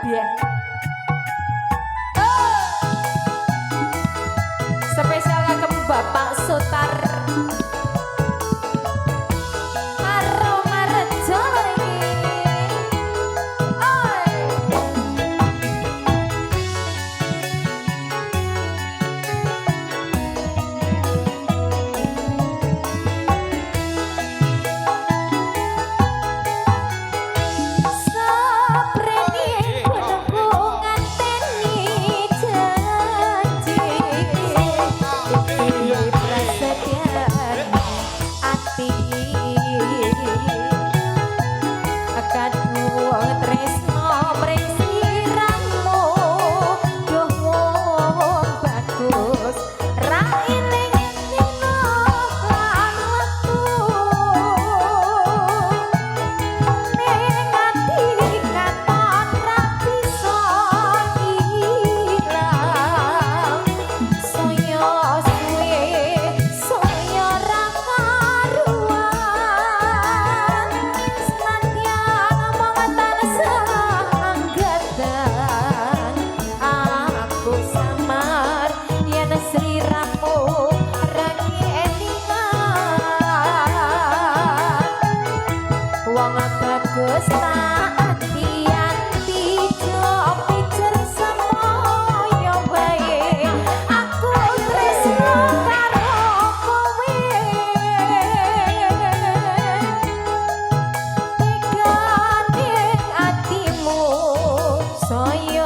Kabeh. Oh. Spesial kagem Bapak Sutar. Karo Marejo iki. Oi. Saprene gunungku nganteni janji, iki prasetyan ati kadung tresno mring sliramu. Duh wong bagus ra eling dina lan wektu, ning ati katon ra bisa ilang. Saya suwe saya ra karuan, senadyan mung tansah anggedan. Aku samar yen sliramu ra kelingan. Wong bagus tak anti-anti, pijer semoyo wae. Aku tresno karo kowe, tegane atimu saya